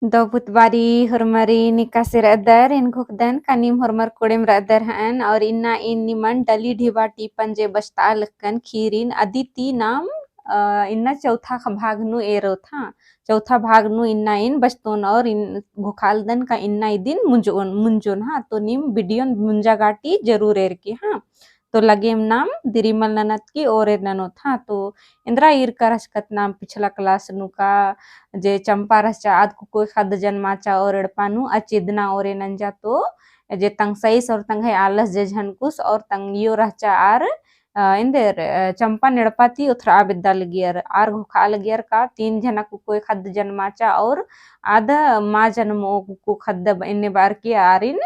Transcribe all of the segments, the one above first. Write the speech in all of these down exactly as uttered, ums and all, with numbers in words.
दव पुत बारी होरमारिन एकासे रअदर, एन घोखदन का नीम होरमर कोड़ेम रअदर हअन, और इन्ना एन निमन डली ढिबा टीपन जे बचता लक्कन खीरिन अदी ती नाम, अ, इन्ना चौथा ख-, भाग नू एरोत हाँ। चौथा भाग नू इन्ना एन बचतोन और इन घोखालदन का इन्ना इदिन मुंजोन, मुंजोन हाँ। तो नीम video न मुंजा गाटी जरूर एरकी हाँ। तो लगेम नाम दिरिमल ननद की ओरे ननोत हाँ। तो एन्दरा ईरका रहचकत नाम पिछला class नू का जे चंपा रहचा आद कुकोय ख़द्द जनमाचा और एड़पा नू अचेदना ओरे नंजा तो जे तंग सईस और तंग्है आलस जे झनकुस और तंग्यो रहचा आर, अ, एन्देर, अ, चंपा एड़पा ती उथरआ बेद्दा लगियर, आर घोखा लगियर का तीन झना कुकोय ख़द्द जनमाचा और आद मा जनमो कुको ख़द्द ब-, एन्ने बार की आरिन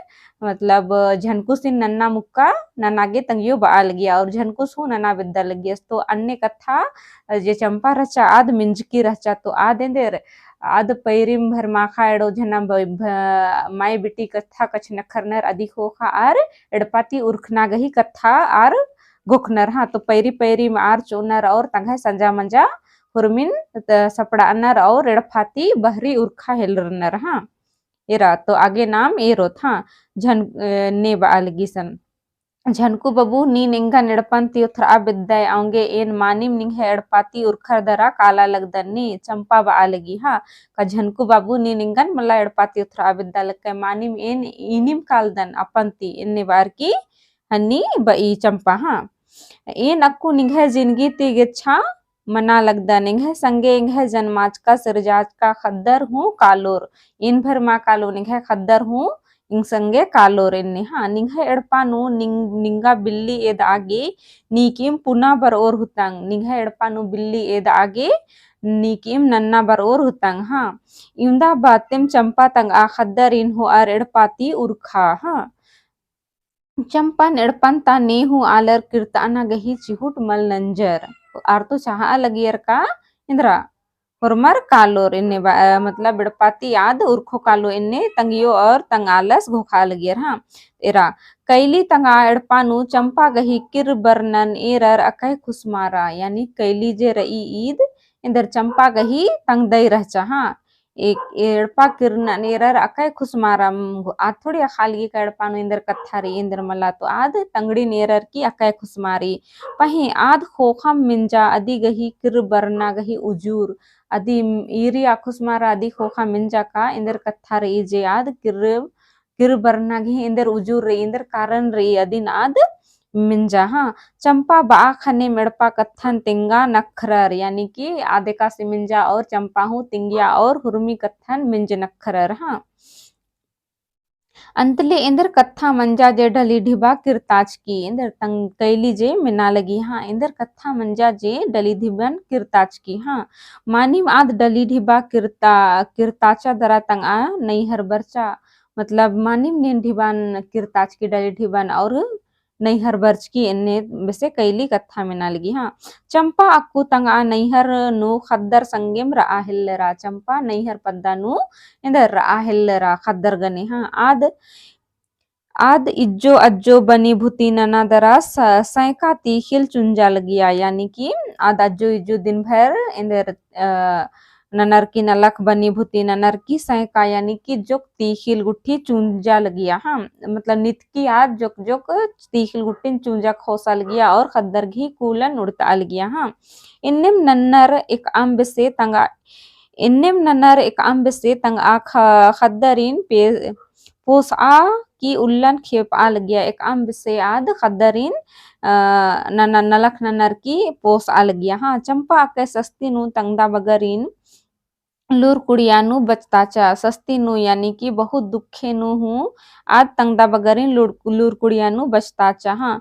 मतलब झनकुसिन नन्ना मुक्का नना गे तंग्यो बआ लगिया और झनकुस हूँ नना बेद्दा लगियस। तो अन्ने कत्था जे चंपा रहचा आद मिंजकी रहचा तो आद एन्देर आद पैरिम भर माखा एड़ो झना ब-, भ-, माय बेटी कत्था कछनखरनर अदी ख़ोख़ा आर एड़पा ती उरखना गही कत्था आर घोखनर हाँ। तो पैरी पैरिम आर चोनर और तंग्है संजा मंजा हुरमिन त-, सपड़ानर और एड़पा ती बहरी उरखा हेलरनर हाँ। एरा तो आगे नाम एरोत हाँ। झन-, अ, ने बआ लगिसन, झनकू बाबू, नीन एंगन एड़पन ती उथरआ बेद्दय, औंगे एन मानिम निंग्है एड़पा ती उरखर दरा काला लगदन नी, चंपा बआ लगी हाँ। का झनकू बाबू, नीन एंगन मला एड़पा ती उथरआ बेद्दा लक्कय, मानिम एन इनिम कालदन अपन ती, एन्ने बार की हन्नी बई चंपा हाँ। एन अक्कु निंग्है जिनगी ती गेच्छा मना लगदन, एंग्है संगे एंग्है जनमाचका सिरजाचका ख़द्दर हूँ कालोर, एन भर मा कालोन, एंग्है ख़द्दर हूँ एंग संगे कालोर एन्ने हाँ। निंग्है एड़पा नू निंग-, निंगा बिल्ली एदआ गे नीकिम पुना बरओर हुतंग, निंग्है एड़पा नू बिल्ली एदआ गे नीकिम नन्ना बरओर हुतंग हाँ। इवंदा बातेम चंपा तंगआ ख़द्दरिन होअर एड़पा ती उरखा हाँ। चंपन एड़पन ता ने हूँ आलर किर्ताना गही चिहुट मल नंजर। आर तो चाहा लगियर का एन्दरा होरमर कालोर एन्ने बा-, अ, मतलब एड़पा ती आद उरखो कालो एन्ने तंग्यो और तंग आलस घोखा लगियर हाँ। एरा कैली तंगआ एड़पा नू चंपा गही किर्र बरनन एरर अकय खुसमारा, यानी कैली जे रई ईद एन्देर चंपा गही तंगदई रहचा हाँ। एक एड़पा किर्रनन एरर अकय खुसमारम, आद थोड़ी अख़ा लगी का एड़पा नू एन्देर कत्था रई, एन्देर मला तो आद तंगड़िन एरर की अकय खुसमारी। पहें आद ख़ोख़म मिंजा अदी गही किर्र बरना गही उजूर, अदी ईरी आ खुसमारा अदी ख़ोख़ा मिंजा का एन्देर कत्था रई जे आद किर्र, किर्र बरना गही एन्देर उजूर रई, एन्देर कारण रई अदिन आद मिंजा हाँ। चंपा बआ ख़नेम एड़पा कत्थन तेंगा नखरर, यानी कि आद एकासे मिंजा और चंपा हूँ तेंगिया और हुरमी कत्थन मिंज नखरर हाँ। अंतले एन्देर कत्था मंजा जे डली ढिबा किर्ताचकी, एन्देर तंग कैली जे मेना लगी हाँ, एन्देर कत्था मंजा जे डली ढिबन किर्ताचकी हाँ। मानिम आद डली ढिबा किर्ता-, किर्ताचा दरा तंगआ नैहर बरचा, मतलब मानिम नीन ढिबन किर्ताचकी डली ढिबन और नैहर बरचकी एन्ने बेसे कैली कत्था मेना लगी हाँ। चंपा अक्कु तंगआ नैहर नू ख़द्दर संगेम रआ हेल्लरा, चंपा नैहर पद्दा नू एन्देर रआ हेल्लरा ख़द्दर गने हाँ। आद, आद इज्जो अज्जो बनी भुती नना दरा स-, सैंका तीखिल चुंजा लगिया, यानी कि आद अज्जो इज्जो दिन भर एन्देर, अ, ननर की नलख बनी भुती ननर की सैंका, यानी कि जोक तीखिल गुट्ठी चुंजा लगिया हाँ। मतलब नितकी आद जोक जोक तीखिल गुट्ठिन चुंजा खोसा लगिया और ख़द्दर गही कूलन उड़ता लगिया हाँ। एन्नेम नन्नर एकअम बेसे तंगआ, एन्नेम नन्नर एकअम बेसे तंगआ ख-, ख़द्दरिन पे-, पोसआ की उल्लन खेपआ लगिया, एकअम बेसे आद ख़द्दरिन, अ, नन-, नलख ननर की पोसआ लगिया हाँ। चंपा अकय सस्ती नू तंगदा बगरिन लूर कुड़िया नू बचताचा, सस्ती नू यानी कि बहुत दुखे नू हूँ आद तंगदा बगरिन लूर, लूर कुड़िया नू बचताचा हाँ।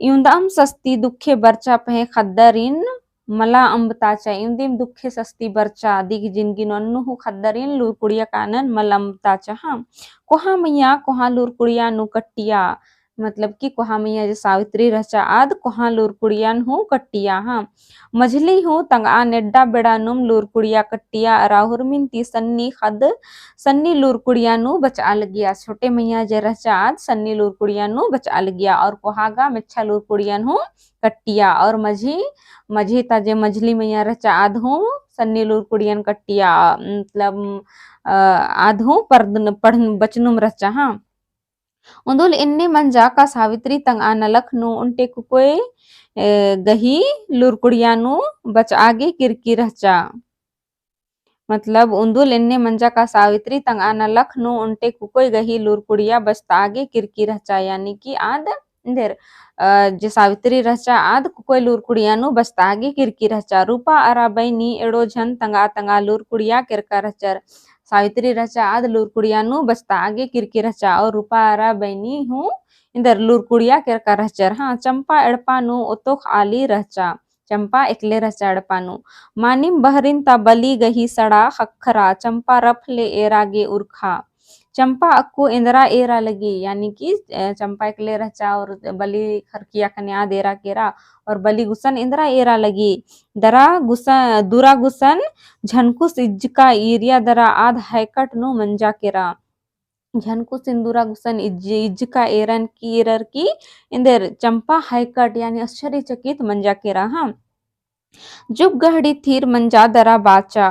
इवंदम सस्ती दुखे बरचा पहें ख़द्दरिन मला अम्बताचा, इवंदिम दुखे सस्ती बरचा, अदी गही जिनगी नू अन्नु हूँ ख़द्दरिन लूर कुड़िया कानन मल अम्बताचा हाँ। कोहा मइया कोहा लूर कुड़िया नू कट्टिया, मतलब कि कोहा मइया जे सावित्री रहचा आद कोहा लूर कुड़ियन हूँ कट्टिया हाँ। मझली हूँ तंगआ नेड्डा बेड़ा नुम लूर कुड़िया कट्टिया, अरा हुरमिन ती सन्नी ख़द्द सन्नी लूर कुड़िया नू बचआ लगिया। छोटे मइया जे रहचा आद सन्नी लूर कुड़िया नू बचआ लगिया और कोहा गा मेच्छा लूर कुड़ियन हूँ कट्टिया और मझी, मझी ता जे मझली मइया रहचा आद हूँ तन्नी लूरकुड़ियन कट्टिया, मतलब, अ, आद हूँ पढ़न, पढ़न बचनुम रहचा, हाँ। उन्दुल एन्ने मंजा का सावित्री तंगआ नलख नू ओन्टे कुकोय, ए, गही लूरकुड़िया नू बचआ गे किरकी रहचा। मतलब, उन्दुल एन्ने मंजा का सावित्री तंगआ नलख नू ओन्टे कुकोय गही लूरकुड़िया बचतआ गे किरकी रहचा, यानी कि आद एन्देर, अ, जे सावित्री रहचा आद कुकोय लूरकुड़िया नू बचतआ गे किरकी रहचा। रूपा अरा बइनी एड़ो झन तंगआ तंगआ लूरकुड़िया केरका रहचर। सावित्री रहचा आद लूरकुड़िया नू बचतआ गे किरकी रहचा और रूपा अरा बइनी हूँ एन्देर लूरकुड़िया केरका रहचर। हाँ, चम्पा एड़पा नू ओतोख आली रहचा। चम्पा एकले रहचा एड़पा नू। मानिम बहरिन ता बली गही सड़ा ख़क्खरा, चम्पा रफ ले एरा गे उरखा। चम्पा अक्कु एन्दरा एरा लगी, यानी कि, अ, चम्पा एकले रहचा और बली खरकिया ख़ने आद एरा केरा, और बली गुसन एन्दरा एरा लगी। दरा गुसन, दुरा गुसन झनकुस इज्जका ईरिया दरा आद हैकट नू मंजा केरा। झनकुसिन दुरा गुसन इज्ज-, इज्जका एरन की एरर की एन्देर चम्पा हैकट यानी आश्चर्यचकित मंजा केरा, हाँ। जुग गहड़ी थिर मंजा दरा बाचा,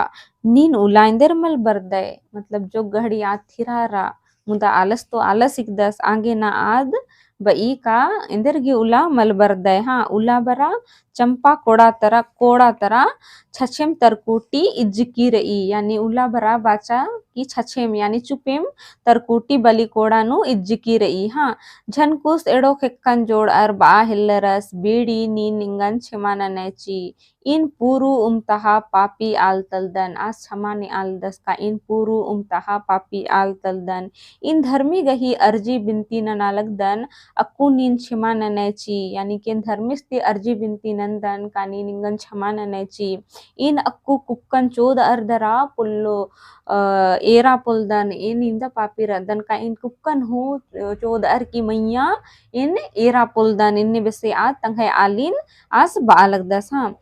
नीन उला एन्देर मल बरदय। मतलब, जुग गहड़ी आद थिरा रा, मुदा आलस तो आलस हिकदस, आगे ना आद बई का एन्देर गे उला मल बरदय। हाँ, उला बरा चम्पा कोड़ा तरा, कोड़ा तरा छछेम तरकुटी इज्जकी रई, यानी उला बरा बाचा कि छछेम, यानी चुपेम तरकुटी बली कोड़ा नू इज्जकी रई। हाँ, झनकुस एड़ो खेक्कन जोड़अर बआ हेल्लरस, बेड़ी नीन निंगन छेमा ननय ची। ईन पूरू उमतहा पापी आल तलदन, आस छमा नेआलदस का ईन पूरू उमतहा पापी आल तलदन। ईन धर्मी गही अर्जी बिनती नना लगदन, अक्कु नीन छमा ननय ची, यानी कि ईन धर्मेस ती अर्जी बिनती नन्दन का नीन निंगन छमा ननय ची। ईन अक्कु कुक्कन चोदअर दरा पोल्लो, अ, एरा पोलदन, ईन इन्दा पापी रअदन का ईन कुक्कन हूँ चोदअर की मइय्याँ ईन एरा पोलदन, इन्ने बेसे आद तंग्है आलिन आस बआ लगदस, हाँ।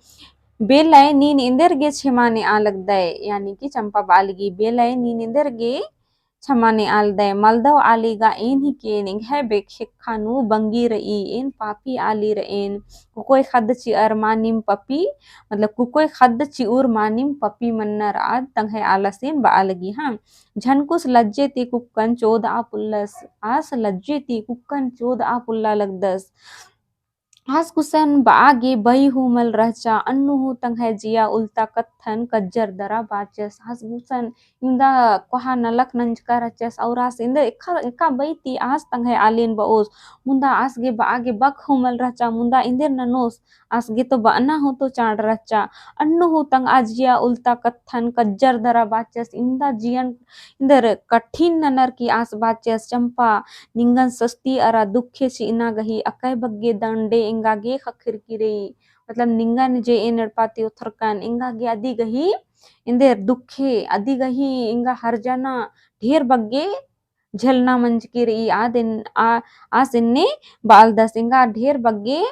बेलय नीन एन्देर गे छमा नेआ लगदय, यानी कि चम्पा बआ लगी, बेलय नीन एन्देर गे छमा नेआलदय, मलदव आली गा ईन हिकेन, एंग्है बेखेक्खा नू बंगी रई, ईन पापी आली रएन, कुकोय ख़द्द चिअर मानिम पपी, मतलब कुकोय ख़द्द चिउर मानिम पपी मन्नर आद तंग्है आलसिन बआ लगी, हाँ। झनकुस लज्जे ती कुक्कन चोदआ पुल्लस, आस लज्जे ती कुक्कन चोदआ पुल्ला लगदस। आस गुसन बआ गे बई हूँ मल रहचा, अन्नु हूँ तंग्है जिया उल्ता कत्थन कज्जर दरा बाचस। आस गुसन इन्दा कोहा नलख नंजका रहचस, और आस इन्दा एका, एका बई ती आस तंग्है आलिन बओस, मुन्दा आस गे बआ गे बक हूँ मल रहचा, मुन्दा एन्देर ननोस, आस गे तो बअना हूँ तो चाड़ रहचा। अन्नु हूँ तंगआ जिया उल्ता कत्थन कज्जर दरा बाचस, इन्दा जियन एन्देर कठिन ननर की आस बाचस। चम्पा, निंगन सस्ती अरा दुखे चिअना गही अकय बग्गे दंडे एंगा गे ख़क्खरकी रई। मतलब निंगन जे एन एड़पा ती ओथरकन एंगा गे अदी गही एन्देर दुखे, अदी गही एंगा हरजना ढेर बग्गे झेलना मंजकी रई। आद एन-, आ-, आस एन्ने बआलदस, एंगा ढेर बग्गे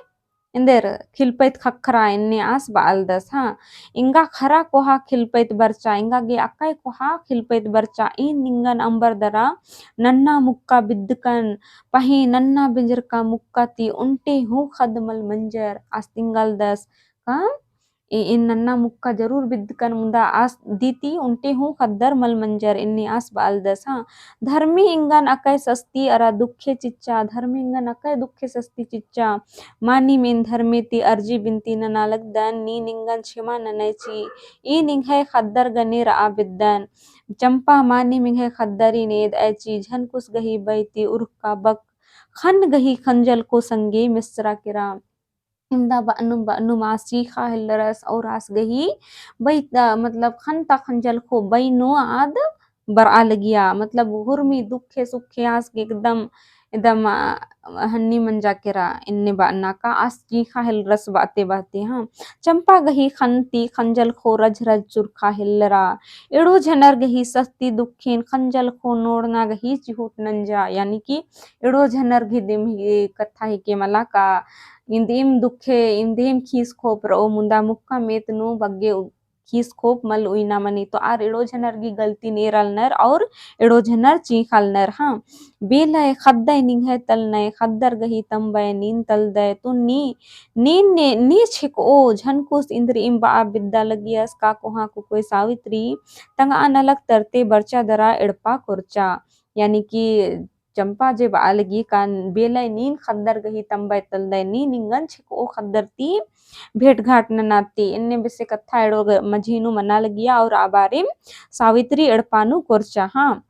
एन्देर खिलपैत ख़क्खरा इन्ने आस बआलदस, हाँ। एंगा खरा कोहा खिलपैत बरचा, एंगा गे अकय कोहा खिलपैत बरचा, ईन निंगन अम्बर दरा नन्ना मुक्का बिद्दकन, पहें नन्ना बेंजरका मुक्का ती ओन्टे हूँ ख़द्द मल मंजर, आस तिंगालदस, का ए-, एन नन्ना मुक्का जरूर बिद्दकन, मुदा आस अदी ती ओन्टे हूँ ख़द्दर मल मंजर, इन्ने आस बआलदस, हाँ। धर्मे एंगन अकय सस्ती अरा दुखे चिच्चा, धर्मे एंगन अकय दुखे सस्ती चिच्चा। मानिम एन धर्मे ती अर्जी बिनती नना लगदन, नीन एंगन छेमा ननय ची। ईन एंग्है ख़द्दर गने रआ बेद्दन। चम्पा, मानिम एंग्है ख़द्दरिन एदअय ची, झनकुस गही बई ती उरखका बक ख़न्न गही ख़ंजलखो संगे मेस्सरा केरा। इन्दा बअनुम बअनुम आस चीख़ा हेल्लरस और आस गही बई ता, मतलब ख़न्न ता ख़ंजलखो बई नू आद बरआ लगिया, मतलब हुरमी दुखे सुखे आस गे एकदम, एकदम, अ, हन्नी मंजा केरा, इन्ने बअना का आस चीख़ा हेल्लरस बअते बअते, हाँ। चम्पा गही ख़न्न ती ख़ंजलखो रज रज चुरखा हेल्लरा, एड़ो झनर गही सस्ती दुखेन ख़ंजलखो नोड़ना गही चिहुट नंजा, यानी कि एड़ो झनर गही दिम ही कत्था हिके मला का, इन्देम दुखे, इन्देम खीस खोप रओ, मुन्दा मुक्का मेत नू बग्गे उ-, खीस खोप मल उइना मनी। तो आर एड़ो झनर गही गलती नेरालनर और एड़ो झनर चींख़ालनर। हाँ, बेलय ख़द्दय निंग्है तलनय, ख़द्दर गही तम्बय नीन तलदय, तो नी, नीन ने, ने छिकओ, झनकुस इन्द्रिइम बआ बिद्दा लगियस का कोहाँ कुकोय सावित्री, तंगआ नलख तरते बरचा दरा एड़पा कोरचा। यानी कि चंपा जे बआ लगी का बेलय नीन ख़द्दर गही तम्बय तलदय, नी निंगन छिकओ ख़द्दर ती भेंट घाट नना ती, एन्ने बेसे कत्था एड़ो ग-, मझी नू मना लगिया और आ बारिम सावित्री एड़पा नू कोरचा। हाँ।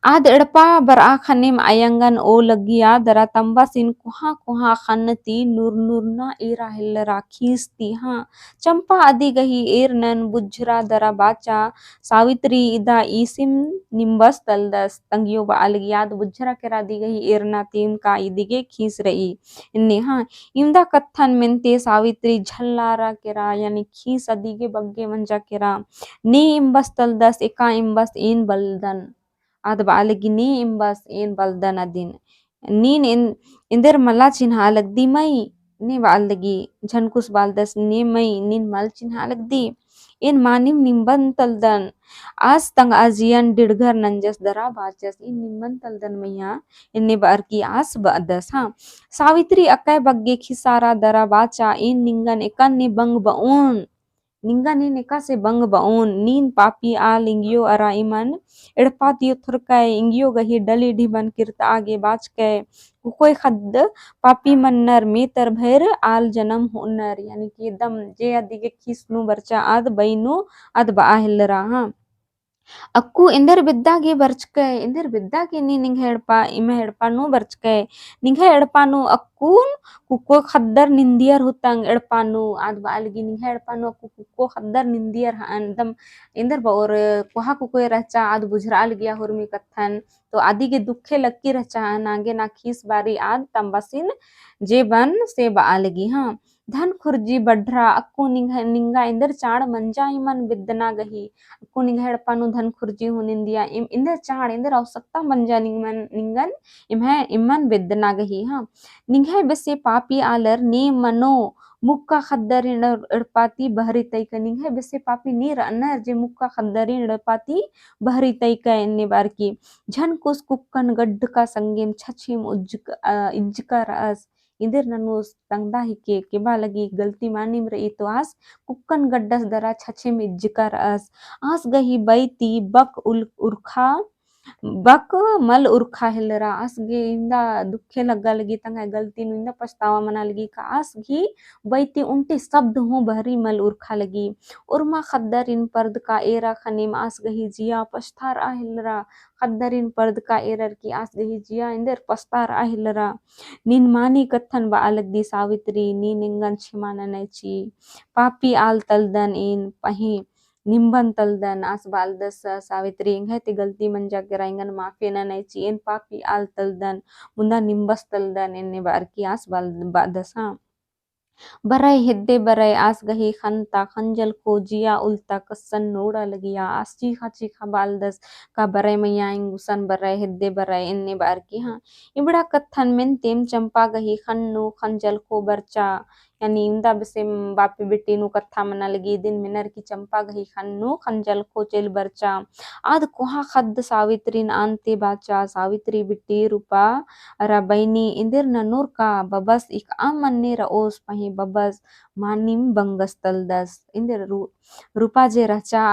आद एड़पा बरआ ख़नेम अयंगन ओ लगिया दरा तम्बासिन कोहाँ कोहाँ ख़न्न ती नुर नुरना एरा हेल्लरा खीस ती। हाँ। चंपा अदी गही एरनन बुझरा दरा बाचा, सावित्री इदा ईसिम निम्बस तलदस। तंगियो बआ लगी आद बुझरा केरा अदी गही एरना तिम का इदी गे खीस रई। एन्ने हाँ, इवंदा कत्थन मेन्ते सावित्री झल्लारा केरा, यानी खीस अदी गे बग्गे मंजा केरा। ने इम्बस तलदस, एका इम्बस एन बलदन। आद बआ लगी ने इम्बस एन बलदन अदिन। नीन एन-, एन्देर मला चिन्हा लगदी मई, ने बआ लगी, झनकुस बालदस ने मई, नीन मल चिन्हा लगदी, एन मानिम निम्बन तलदन, आस तंगआ जियन डिड़घर नंजस दरा बाचस, एन निम्बन तलदन मइय्याँ, एन्ने बअर की आस बअदस। हाँ, सावित्री अकय बग्गे खिसारा दरा बाचा, एन निंगन एकन्ने बंग बओन, निंगन एन एकासे बंग बओन, नीन पापी आल इंगियो अरा इमन एड़पा ती ओथरकय, इंगियो गही डली ढिबन किर्तआ गे बाचकय, कुकोय ख़द्द पापी मन्नर मेतर भैर आल जनम होअनर, यानी कि एकदम जे अदी गे खीस नू बरचा आद बई नू आद बआ हेल्लरा। हाँ। अक्कु एन्देर बेद्दा गे बरचकय, एन्देर बेद्दा गे नी निंग्है एड़पा, इम्है एड़पा नू बरचकय, निंग्है एड़पा नू अक्कुन कुक्को ख़द्दर निंदियर हुतंग एड़पा नू, आद बआ लगी निंग्है एड़पा नू अक्कु कुक्को ख़द्दर निंदियर हअन, एकदम एन्देर बओर कोहा कुकोय रहचा, आद बुझरआ लगिया हुरमी कत्थन, तो अदी गे दुखे लग्गी रहचा, नागे ना खीस बारी आद तम्बासिन जे बन से बआ लगी। हाँ। धन खुर्जी बढ़रा, अक्कु निंग्है, निंगा एन्देर चाड़ मंजा इमन बेद्दना गही। अक्कु निंग्है एड़पा नू धन खुर्जी हूँ निंदिया, इम-, एन्देर चाड़, एन्देर आवश्यकता मंजा निंगमन, निंगन, इम्है, इमन बेद्दना गही, हाँ। निंग्है बेसे पापी आलर ने मनो, मुक्का ख़द्दरिन एड़-, एड़पा ती बहरी तइका, निंग्है बेसे पापी ने रअनर जे मुक्का ख़द्दरिन एड़पा ती बहरी तइका एन्ने बअर की। झनकुस कुक्कन गड्डका संगेम छछेम उज्जक-, अ, इज्जका रअस। एन्देर ननोस तंगदा हिके, केबा लगी गलती मानिम रई तो आस कुक्कन गड्डस दरा छछेम इज्जका रअस। आस गही बई ती बक उल-, उरखा, बक मल उरखा हेल्लरा। आस गे इवंदा दुखे लग्गा लगी, तंग्है गलती नू इवंदा पछतावा मना लगी का आस गही बई ती उन्टे शब्द हूँ बहरी मल उरखा लगी। उर्मा ख़द्दरिन परदका एरा ख़नेम आस गही जिया पछतारआ हेल्लरा। ख़द्दरिन परदका एरर की आस गही जिया एन्देर पछतारआ हेल्लरा। नीन मानी कत्थन बआ लगदी सावित्री, नीन एंगन छिमा ननय ची। पापी आल तलदन एन, पहें निम्बन तलदन, आस बालदस सावित्री, एंग्है ती गलती मंजा केरा, एंगन माफे ननय ची, एन पापी आल तलदन, मुन्दा निम्बस तलदन, एन्ने बअर की आस बाल-, बादस, हाँ। बरय हेद्दे बरय आस गही ख़न्न ता ख़ंजलखो जिया उल्ला ता कस्सन नोड़ा लगिया। आस चीख़ा चीख़ा बालदस का बरय मइय्याँ एंग गुसन बरय हेद्दे बरय एन्ने बअर की, हाँ। इबड़ा कत्थन मेन्तेम चम्पा गही ख़न्न नू ख़ंजलखो बरचा। यानी इवंदा बेसेम बापे बेटी नू कत्था मना लगी, इदिन मेनर की चम्पा गही ख़न्न नू ख़ंजलखो चइल बरचा। आद कोहाँ ख़द्द सावित्रीन आन ती बाचा, सावित्री बिट्टी रूपा अरा बइनी एन्देर ननोर का बबस एकअम मन्ने रओस पहें बबस मानिम बंगस तलदस। एन्देर रू-, रूपा जे रहचा,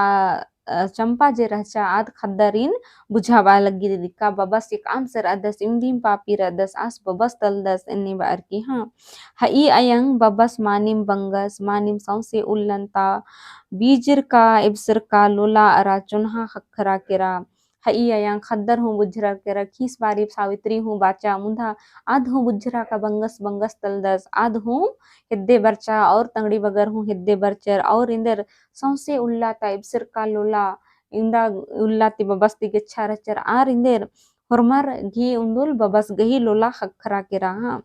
अ, चम्पा जे रहचा आद ख़द्दरिन बुझाबआ लग्गी दिक्का बबस एकअम से रअदस, इवंदिम पापी रअदस, आस बबस तलदस एन्ने बअर की, हाँ। हई अयंग बबस मानिम बंगस, मानिम सौंसे उल्लन ता बीजिरका, एबसरका, लोला अरा चोन्हा ख़क्खरा केरा। हई अयंग ख़द्दर हूँ बुझरर केरा, खीस बारी सावित्री हूँ बाचा, मुन्दा आद हूँ बुझरा का बंगस बंगस तलदस, आद हूँ हेद्दे बरचा और तंगड़ी बगर हूँ हेद्दे बरचर और एन्देर सौंसे उल्ला ता एबसरका लोला, इवंदा उल्ला ती बबस ती गेच्छा रहचर आर एन्देर होरमर गही उन्दुल बबस गही लोला ख़क्खरा केरा, हाँ।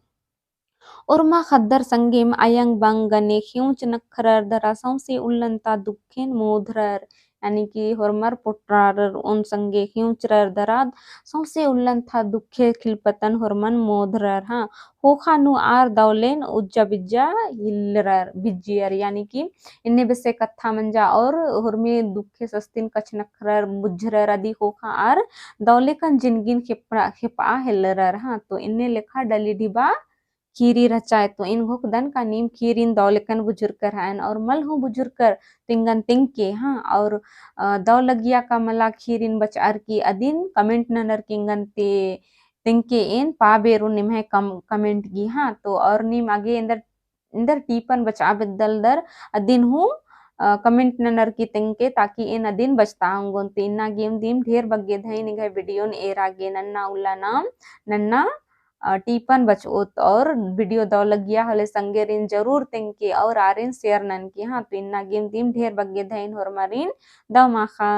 ओर्मा ख़द्दर संगेम अयंग बंग गने ख़ेंउच नख्खरर दरा सौंसे उल्लन ता दुखेन मोधरर। यानी कि होरमर पोटरारर ओन संगे हिउँचरर दराद सौंसे उल्लन्था दुखे खिलपतन होरमन मोधरर, हाँ। ख़ोख़ा नू आर दौलेन उज्जा बिज्जा हिल्लरर, बिज्जियर, यानी कि इन्ने बेसे कत्था मंजा और होरमी दुखे सस्तिन कछनखरर, बुझरर अदी ख़ोख़ा आर दौलेकन जिनगिन खेपड़ा, खेपा हेल्लरर, हाँ। तो इन्ने लेखा डली ढिबा खीरी रहचा, तो एन घोखदन का नीम खीरिन दौलेकन बुझुरकर हएन और मल हूँ बुझुरकर तिंगन तिंगके, हाँ। और, अ, दौ लगिया का मला खीरिन बचअर की अदिन comment ननर की एंगन ते तिंगके एन पा बेरुन निम्है कम-, comment गी, हाँ। तो और नीम आगे एन्देर, एन्देर टीपन बचआ बेद्दलदर अदिन हूँ, अ, comment ननर की तिंगके ताकि एन अदिन बचता ओंगोन। तो इन्ना गेम दिम ढेर बग्गे धइन एंग्है video न एरा गे नन्ना उल्ला नाम, नन्ना अ, टीपन बचओत और video दौ लगिया होले संगेरिन जरूर तेंगके और आरिन share ननके, हाँ। तो इन्ना गेम दिम ढेर बग्गे धइन होरमारिन दौ माखा।